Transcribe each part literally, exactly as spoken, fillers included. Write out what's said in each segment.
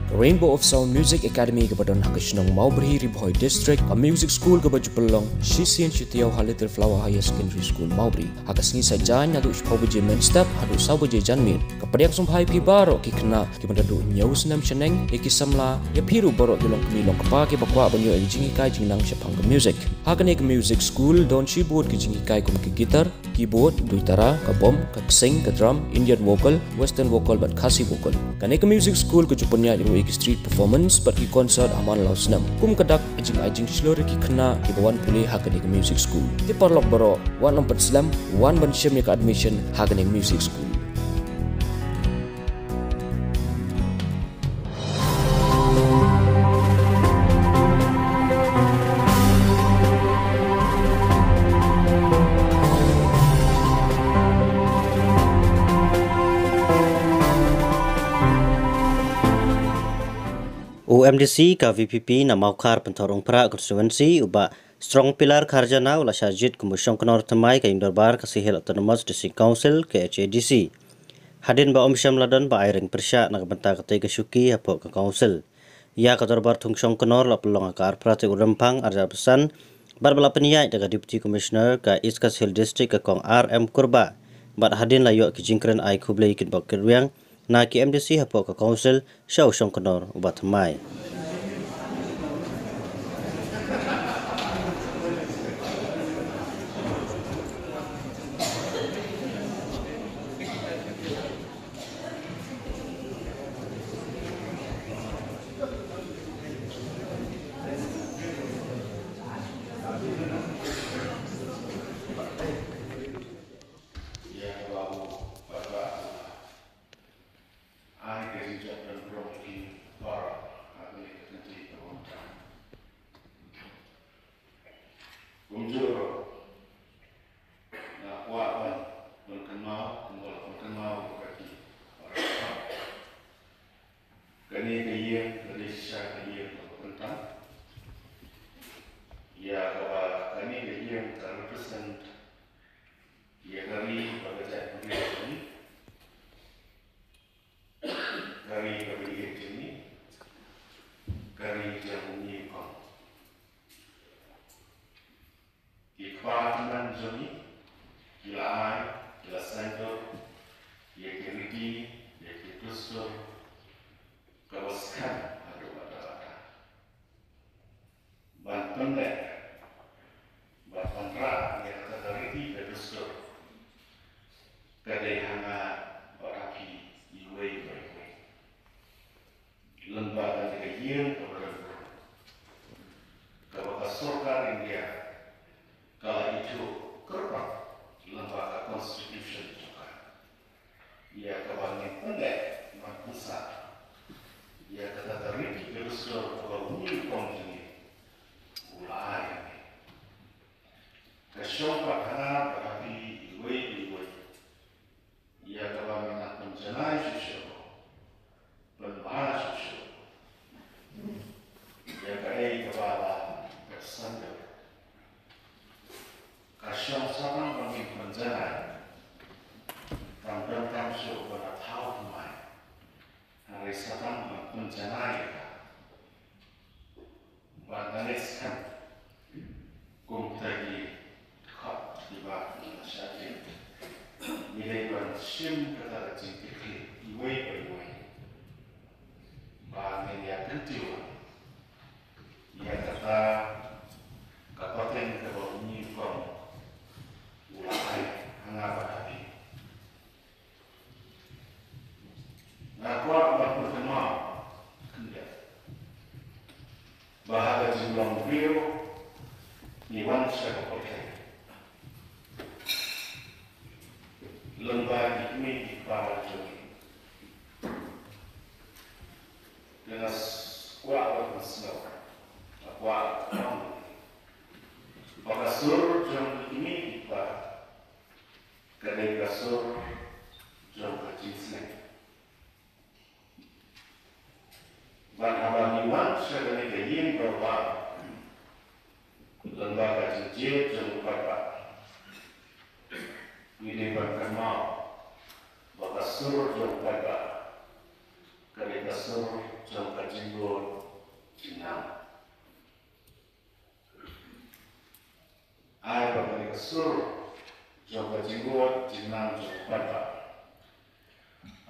Ka Rainbow of Sound Music Academy kaba don ha ka shnong Mawbri, Ri Bhoi District, ka music school kaba ju pynlong shisien shi taïew ha Little Flower Higher Secondary School, Mawbri. Ha ka sngi Saitjaiñ naduh shiphew baje mynstep haduh saw baje janmiet. Ka pdiang sngewbha ïa phi baroh ki khynnah kiba naduh hynñiew snem shaneng, ïa ki samla, ïa phi ruh baroh ki longkmie longkpa kiba kwah ban ïoh ïa ka jinghikai jingnang shaphang ka music. Ha kane ka music school don shibun ki jinghikai kum ka guitar, keyboard, duitara, ka bom, ka ksing, ka drum, Indian vocal, western vocal bad Khasi vocal. Kane ka music school ka ju pynïaid ruh ïa ki street performance bad ki concert ha man la u snem. Kum ka dak ka jingai jingshlur ïa ki khynnah kiba wan pule ha kane ka music school. Te paralok baroh, wat nym pynslem, wan ban shim ïa ka admission ha kane ka music school. U M D C ka V P P na Mawkhar Pynthorumphra constituency, u Bah Strongpillar Kharjana, u la shah jied kum u shongknor thymmai ka Ïing Dorbar Khasi Hills Autonomous District Council, K H A D C. Hadien ba um shym la don ba ai ring pyrshah na ka bynta katei ka shuki hapoh ka council. Ïa ka dorbar thung shongknor la pynlong ha ka arphew phra tarik u Rymphang arhajar arphew san, bad ba la pynïaid da ka Deputy Commissioner ka East Khasi Hills District, ka Kong R M Kurbah. Bad hadien la ïoh ki jingkren ai khublei kitbok kitrwiang na ki M D C hapoh ka council sha u shongknor uba thymmai. Ai ka jingjop don burom ïa phi baroh ha kane ka kynti kaba mynta. Kumjuh ruh nga kwah ban pynkynmaw kumba la pynkynmaw ïa phi baroh. Kane ka ïing ka dei shisha ka ïing kaba kyntang, ïa kaba kane ka ïing ka represent ïa ka ri bad ka jaitbynriew jong ngi. Ka ri kaba ïeit jong ngi, ka ri jong u Mylliem. Ki kpa tymmen jong ngi ki la ai, ki la sngewthuh ïa ki riti, ïa ki dustur kaba skhem haduh katta katta. Ban pyndep bad ban rah ïa kata ka riti ka dustur ka dei ha nga bad ha phi iwei pa iwei. Lyngba kane ka ïing kaba don burom, kaba ka sorkar India ka la ithuh kyrpang lyngba ka constitution jong ka. Ïa kaba ngin pyndep ban pynsah ïa kata ka riti ka dustur kaba u Mylliem jong ngi u la ai. Ka shong pat ha nga bad ha phi iwei pa iwei ïa kaba ngin nang pynjanai shuh shuh, pynbha shuh shuh ïa kaei kaba la pynsan. Ka shong sa tang ba ngin pynjanai, kam donkam shuh ba la thaw thymmai. Hynrei sa tang ban pynjanai ïa ka, ban da leh skhem kum kita ki dkhot kiba ngi la shah jied. Ngi dei ban shim kata ka jingkitkhlieh iwei pa iwei ba ngin ïa kyntiew ïa kata ka pateng kaba u Mylliem u la ai ha nga bad ha phi. Nga kwah ban pynkynmaw khyndiat ba ha ka jinglong briew ngi wan sha ka pyrthei lyngba ki kmie ki kpa jong ngi. Te nga s-, kwah ban pynsngew, nga kwah ban pynsngew ba ka sur jong ki kmie ki kpa ka dei ka sur jong ka jingsneng. Bad haba ngi wan sha kane ka ïing dorbar lyngba ka jingjied jong u paidbah, ngi dei ban kynmaw ba ka sur jong u paidbah ka dei ka sur jong ka Sur jong ka jingngeit jingnang jong u paidbah.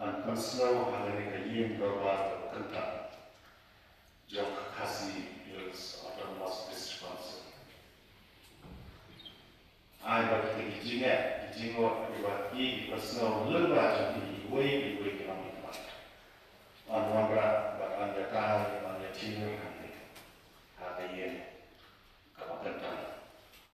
Ngan pynsngew ha kane ka ïing dorbar kaba kynta jong